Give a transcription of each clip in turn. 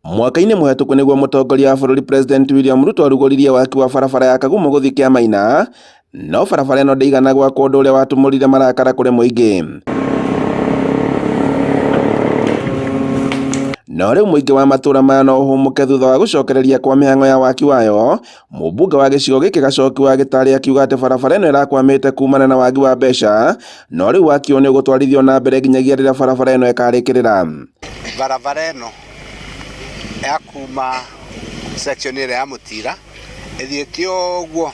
Mwaka-inĩ mũhetũku nĩguo mũtongoria wa bũrũri President William Ruto arugũririe waki wa barabara ya Kagumo gũthiĩ Kĩamaina, no barabara ĩno ndĩigana gwakwo, ũndũ ũrĩa watumũrire marakara kũrĩ mũingĩ. No rĩu mũingĩ wa matũra maya no ũhũmũke thutha wa gũcokereria kwa mĩhang'o ya waki wayo. Mũmbunge wa gĩcigo gĩkĩ Gacoki wa Gĩtarĩ akiuga atĩ barabara ĩno ĩrakwamĩte kumana na wagi wa mbeca, no rĩu waki ũyũ nĩ ũgũtwarithio na mbere nginyagia rĩrĩa barabara ĩno ĩkarĩkĩrĩra. Barabara ĩno ya kuma section ĩrĩa ya Mũtira ĩthiĩte ũguo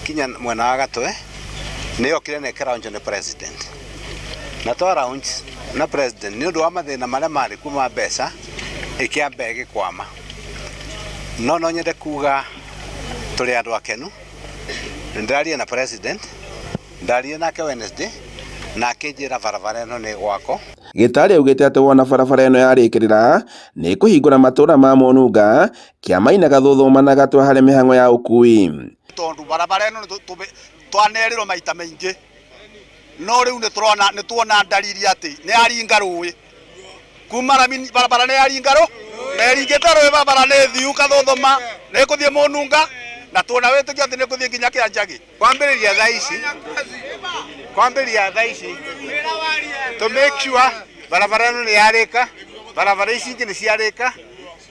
kinya mwena wa Gatwe nĩ yokire na ĩkĩlaunchwo nĩ president, na twa launch na president, nĩ ũndũ wa mathĩna marĩa marĩ kuo ma mbeca, ĩkĩamba ĩgĩkwama. No no nyende kuga tũrĩ andũ akenu. Nĩ ndĩraria na president, ndaria nake Wednesday na akĩnjĩra barabara ĩno nĩ ĩgwakwo. Gĩtarĩ augĩte atĩ wona barabara ĩno yarĩkĩrĩra nĩ ĩkũhingũra matũra ma Mũnunga, Kĩamaina, Gathũthũma na Gatwe harĩ mĩhang'o ya ũkui. Tondũ barabara ĩno nĩ twanerĩrwo maita maingĩ, no rĩu nĩ tũrona, nĩ tuona ndariri atĩ nĩ yaringa rũĩ kuma rami. Barabara nĩ yaringa rũ na ĩringĩte rũĩ. Barabara nĩ thiu Kathũthũma, nĩ ĩkũthiĩ Mũnunga, na tuona wĩtĩkio atĩ nĩ ĩkũthiĩ nginya Kĩanjagi. Kwambĩrĩria thaa ici to make sure barabara ĩno nĩ yarĩka, barabara ici ingĩ nĩ ciarĩka,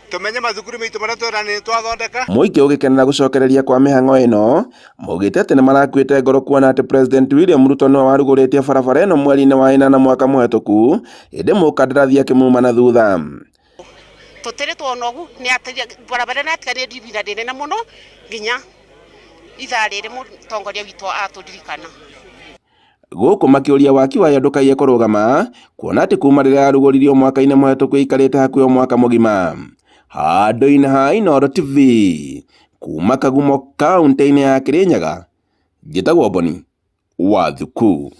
tũmenye mathukuru maitũ marĩa twĩra nĩ twathondeka. Mũingĩ ũgĩkenera gũcokereria kwa mĩhang'o ĩno, maugĩte atĩ nĩmarakuĩte ngoro kuona atĩ President William Ruto nĩwe warugũrĩtie barabara ĩno mweri-inĩ wa ĩnana mwaka mũhetũku, ĩndĩ mũkandarathi akĩmuma na thutha. Tũtirĩ tuona ũguo nĩ atĩ barabara ĩno yatiganĩrio ihinda rĩnene mũno nginya ithaa rĩrĩ mũtongoria witũ atũririkana. Gũkũ makĩũria waki wayo ndũkaiye kũrũgama, kuona atĩ kuma rĩrĩa yarugũririo mwaka-inĩ mũhetũku ĩikarĩte hakuhĩ o mwaka mũgima. Handũ-inĩ ha Inooro TV kuma Kagumo, kaũntĩ-inĩ ya Kĩrĩnyaga, njĩtagwo Boni wa Thuku.